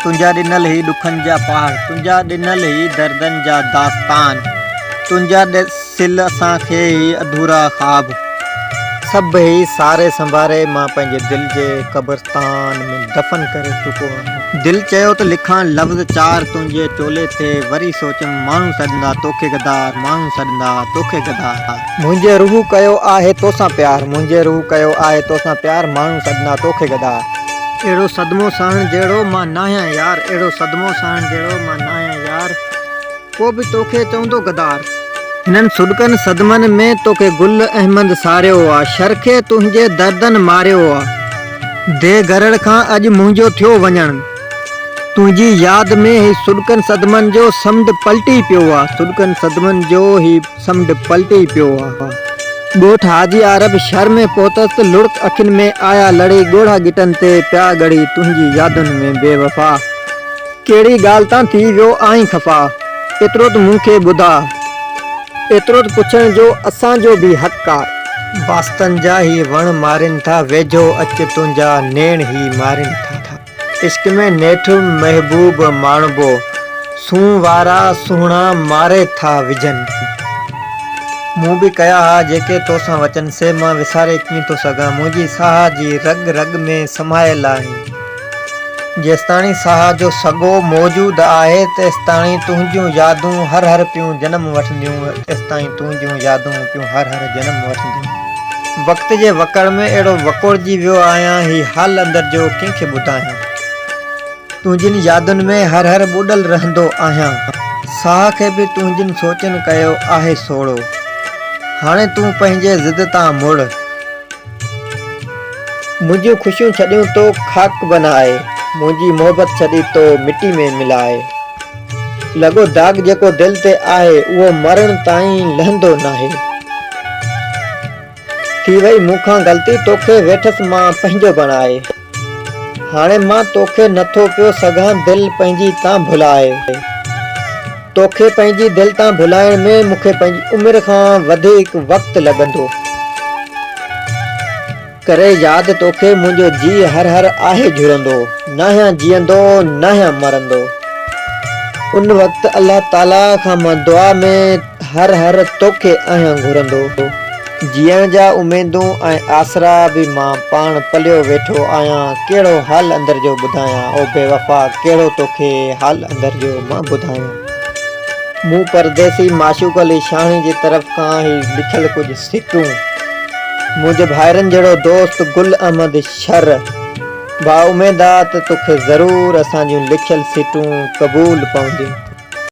تنهنجا ڏنل هي ڏکن جا پهاڙ، تنهنجا ڏنل هي دردن جا داستان، تنهنجا ڏسيل اسان کي هي اڌورا خواب، سڀ هي ساري سنڀاري مان پنهنجي دل جي قبرستان ۾ دفن ڪري چڪو آهيان. دل چيو ته لکان لفظ چار تنهنجي چولي تي، وري سوچيم ماڻهو سڏندا توکي غدار، ماڻهو سڏندا توکي غدار. منهنجي روح ڪيو آهي توسان پيار، منهنجي روح ڪيو آهي توسان پيار، ماڻهو سڏندا توکي غدار. اهڙو صدمو سهڻ جهڙو مان ناهيان يار اهڙو صدمو سهڻ جهڙو مان ناهيان يار ڪو به توکي چوندو غدار. هنن سڏڪن صدمن ۾ توکي گل احمد ساريو آ شھر کي تنهنجي دردن ماريو آ. ديھ گرڙ کان اڄ منهنجو ٿيو وڃڻ تنهنجي ياد ۾ هي سڏڪن صدمن جو سمنڊ پلٽي پيو آ سڏڪن صدمن جو هي. سمنڊ پلٽي پيو آ. ڳوٺ حاجي عارب شھر ۾ پهتس ته لڙڪ اکين ۾ آيا لڙي ڳوڙها ڳٽن تي پيا ڳڙي تنهنجي يادن ۾ بي وفا ڪهڙي ڳالهه تان ٿي ويو آهين خفا ايترو ته مون کي ٻڌاء ايترو ته پڇڻ جو اسان جو به حق آ. واسطن جا هي وڻ مارين ٿا ويجهو اچ تنهنجا نيڻ هي مارين ٿا. عشق ۾ نيٺ محبوب ماڻبو، سون وارا سهڻا ماري ٿا وجهن. مون به ڪيا ها جيڪي توسان وچن، سي مان وساري ڪيئن ٿو سگهان. منهنجي ساهه جي رڳ رڳ ۾ سمايل آهين. جيستاڻي ساهه جو سڳو موجود آهي، تيستاڻي تنهنجون يادون هر هر پيون جنم وٺنديون، تيستائين تنهنجون يادون پيون هر هر جنم وٺنديون. وقت جي وڪڙ ۾ اهڙو وڪوڙجي ويو آهيان، هي حال اندر جو ڪنهن کي ٻڌايان. تنهنجين يادن ۾ هر هر ٻڏل رهندو آهيان. ساهه کي به تنهنجين سوچن ڪيو آهي سوڙهو. هاڻي تون پنهنجي ضد تان مڙ. منهنجون خوشيون ڇڏيون تو خاڪ بنائي. منهنجي محبت ڇڏي تو مٽي ۾ ملائي. لڳو داغ جيڪو دل تي آهي، اهو مرڻ تائين لهندو ناهي. ٿي وئي مون کان غلطي، توکي ويٺس مان پنهنجو بڻائي. هاڻي مان توکي نٿو پيو سگهان دل پنهنجي تان ڀلائي. توکي پنهنجي دل تان ڀلائڻ ۾ مون کي پنهنجي عمر کان وڌيڪ وقت لڳندو. ڪري ياد توکي منهنجو جيء هر هر آهي جهرندو، ناهيان جيئندو ناهيان مرندو. ان وقت الله تعاليٰ کان مان دعا ۾ هر هر توکي آهيان گهرندو. جيئڻ جا اميدون ۽ آسرا به مان پاڻ پليو ويٺو آهيان، ڪهڙو حال اندر جو ٻڌايان او بيوفا ڪهڙو توکي حال اندر جو مان ٻڌايان. مون پرديسي معشوق علي شاهڻي جي طرف کان هي لکيل ڪجهه سٽون منهنجي ڀائرن جهڙو دوست گل احمد شر ڀاء اميد آ ته توکي ضرور اسان جون لکيل سٽون قبول پونديون.